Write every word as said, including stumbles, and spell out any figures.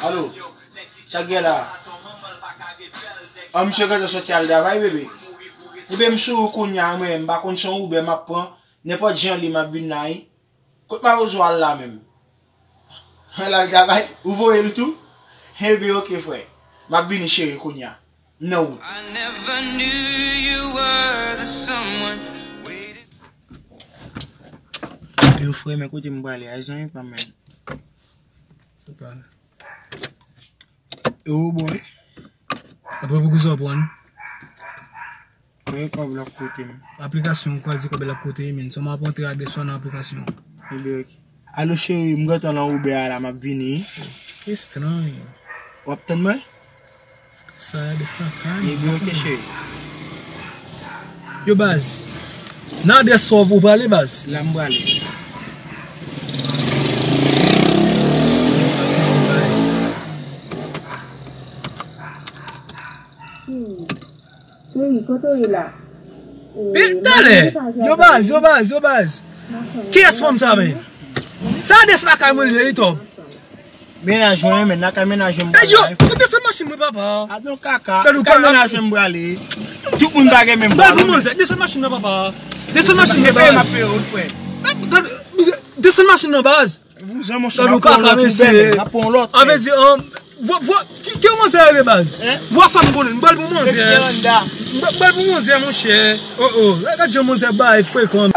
Alo, sa k gen la? An, misye gentan soti al travay, bebe. Bebe, m sou ou kounye a, mwen, m pa konn se yon Uber m ap pran. Nenpòt jan li, m ap vin la, wi. Kot Mawozo al la menm? L al travay? Ou voye l tou? Ebyen, oke, frè. M ap vini, cheri, kounye a. M nan wout. I never knew you were the someone waiting. Yo, frè, men kote m prale a, zanmi pa m, men. Se pa. E ou bon, wi? Apre pou kisa w pran? Mwen kòb l ap koute m. Aplikasyon, ou pral di kòb l ap koute, men sèlman ap antre adrès ou nan aplikasyon. Ebyen, oke. Alo, cheri, m gentan nan Uber a la, m ap vini. Ki estranj. W ap tann mwen? Sa, de sa, kalm. Ebyen, oke, cheri. Yo, baz. Nan adrès sa w prale, baz? La m prale. Cheri, kote w ye la? Pi talè! Yo, baz, yo, baz, yo, baz. Kiyès fanm sa, men? Sa adrès lakay mwen li ye, Tom. Mennaj mwen, men lakay mennaj mwen. Ey, yo, desann machin mwen, papa. Adan kaka. Lakay mennaj mwen prale. Tout moun pa gen menm vwa, non. Desann machin nan, papa. Desann machin nan, baz. Desann machin nan, baz. Vouzan, monchè, m ap pran yon lòt Uber, men. M ap pran yon lòt. A vle di, um, vwa, vwa, ki, ki manzè rele, baz? Vwa sa m konnen, m pral pou manzè. Esmeralda. M pral pou manzè, monchè. Oh, oh, gad jan manzè bay frekan.